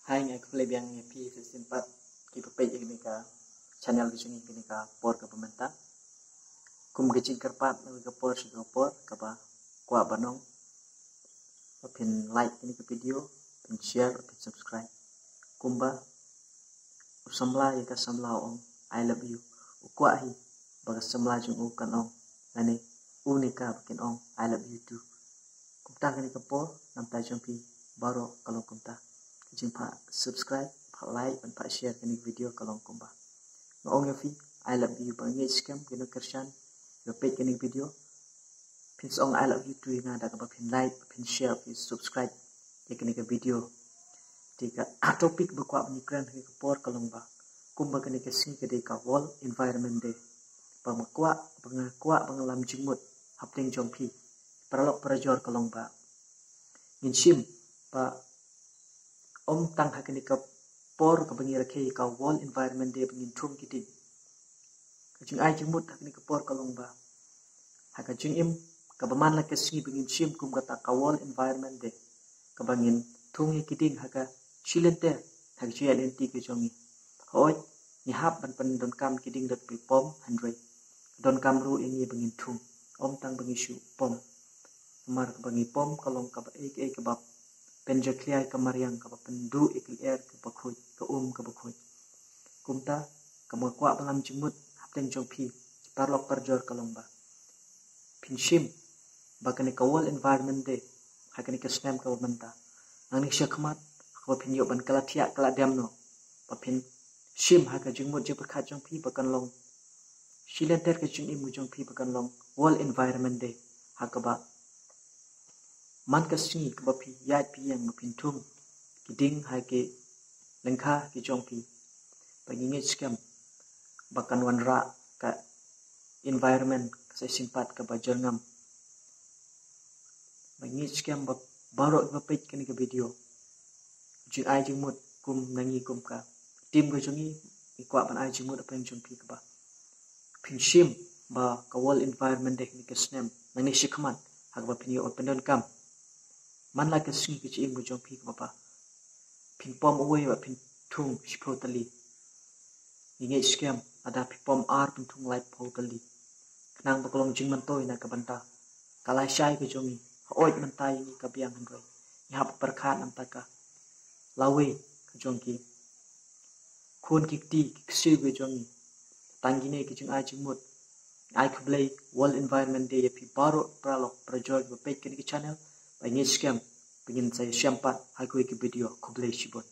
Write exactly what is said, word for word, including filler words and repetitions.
Hi, nga khublei biang ïa phi sa shisien pat kiba peit ïa kane ka channel ka jong ngi kane ka por kaba mynta. Kum ka jingkyrpad na ka por sha ka por kaba kwah ban ong ba phin like kane ka video, phin share, phin subscribe. Kumba u samla ïa ka samla u ong I love you. U kwah hi ba ka samla jong u kan ong lane u ne ka ba kin ong I love you too. Kumta kane ka por namta jong phi baroh ka long kumta. Ka jingphah subscribe, phah like, ban phah share kane ka video ka long kumba. Nga ong ïa phi I love you ba ngeit skhem ki nongkyrshan ba peit kane ka video. Phin sa ong I love you too ïa nga da kaba phin like, phin share, phin subscribe ïa kane ka video. Te ka topic ba kwah ban ïakren ha ka por ka long ba kumba kane ka sngi ka dei ka World Environment Day. Ba nga kwah, ba nga kwah ba nga lam jingmut hapdeng jong phi paralok parajor ka long ba ngin shim ba ym tang ha kane ka por kaba ngi rakhe ka World Environment Day ba ngin thung ki dieng. Ka jingai jingmut ha kane ka por ka long ba ha ka jingim kaba man la ka sngi ba ngin shim kum kata ka World Environment Day kaba ngin thung ïa ki dieng ha ka shi lynter ha ka jingïaid lynti ka jong ngi. Hooid, ngi hap ban pyndonkam ki dieng da kaba pom, hynrei ka donkam ruh ïa ngi ba ngin thung, ym tang ba ngi shu pom. Namar kaba ngi pom ka long kaba ei ei kaba pynjakhlia ïa ka mariang, kaba pynduh ïa ka lyer kaba khuid, ka um kaba khuid. Kumta ka mut kwah ba lam jingmut hapdeng jong phi ki paralok parajor ka long ba phin shim ba kane ka World Environment Day ha kane ka snem kaba mynta, nangne sha khmat, ha kaba phin ïoh ban kylla thiah kylla dem noh, ba phin shim ha ka jingmut jingpyrkhat jong phi ba kan long shi lynter ka jingim ka jong phi ba kan long World Environment Day, ha kaba man ka sngi kaba phi ïaid phi ïeng ba phin thung ki dieng ha ki lyngkha ki jong phi. Ba ngi ngeit skhem ba kan wanrah ka environment ka sa shisien pat kaba jyrngam. Ba ngi ngeit skhem ba baroh kiba peit kane ka video, jingai jingmut kum na ngi kum ka team ka jong ngi, ngi kwah ban ai jingmut hapdeng jong phi kaba phin shim ba ka World Environment Day kane ka snem nangne sha khmat ha kaba phin ïoh ban pyndonkam man la ka sngi ka jingim ka jong phi kaba ba phin pom uwei ba phin thung shiphew tylli. Ngi ngeit skhem lada phi pom ar phin thung laiphew tylli, khnang ba ka long jingmyntoi na ka bynta ka lashai ka jong ngi. Hooid, mynta ïa ngi ka biang, hynrei ngi hap pyrkhat namar ka lawei ka jong ki khun ki kti ki ksiew ka jong ngi. Tang kine ki jingai jingmut. Ai khublei, World Environment Day ïa phi baroh paralok parajor ba peit kane ka channel. Ba ngeit skhem ba ngin sa ïashem pat ha kawei ka video. Khublei shibun.